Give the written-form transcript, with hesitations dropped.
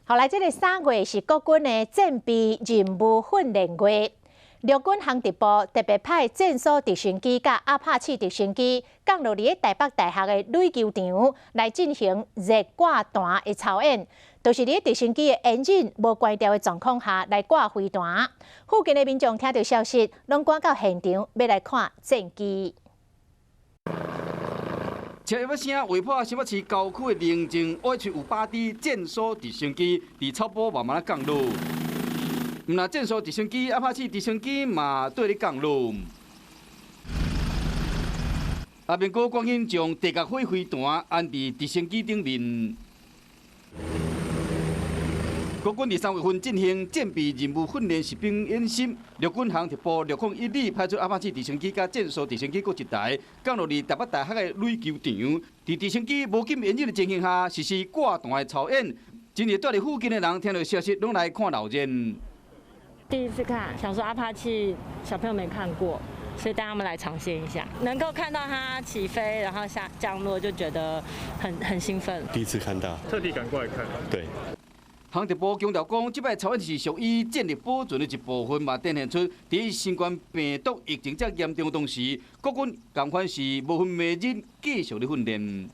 好來，這个3月是國軍的戰備任務訓練月，陸軍航特部特別派戰斧直升機佮阿帕契直升機降落佇咧台北大學的壘球場來進行熱掛彈的操演，就是佇咧直升機的引擎無關掉的狀況下來掛飛彈。附近的民眾聽著消息，攏趕到現場欲來看戰機。車一聲劃破新北市郊區的寧靜，OH-58D 戰斧直升機佇草埔慢慢仔降落。毋但戰斧直升機、阿帕契直升機嘛綴咧降落。阿明哥趕緊將地角火飛彈安佇直升機頂面。國軍佇3月份進行戰備任務訓練實兵演習，陸軍航特部601旅派出阿帕契直升機佮戰斧直升機各一台，降落佇台北大學的壘球場。佇直升機無禁引擎的情形下，實施掛彈的操演。真濟蹛佇附近的人聽著消息，攏來看鬧熱。第一次看，想說阿帕契小朋友沒看過，所以帶他們來嘗鮮一下，能夠看到它起飛，然後下降落，就覺得很興奮。第一次看到，特地趕過來看。對。航特部強調講，這擺操演是屬於戰力保存的一部分，嘛展現出佇新冠病毒疫情遮嚴重的當時，國軍仝款是無分暝日繼續咧訓練。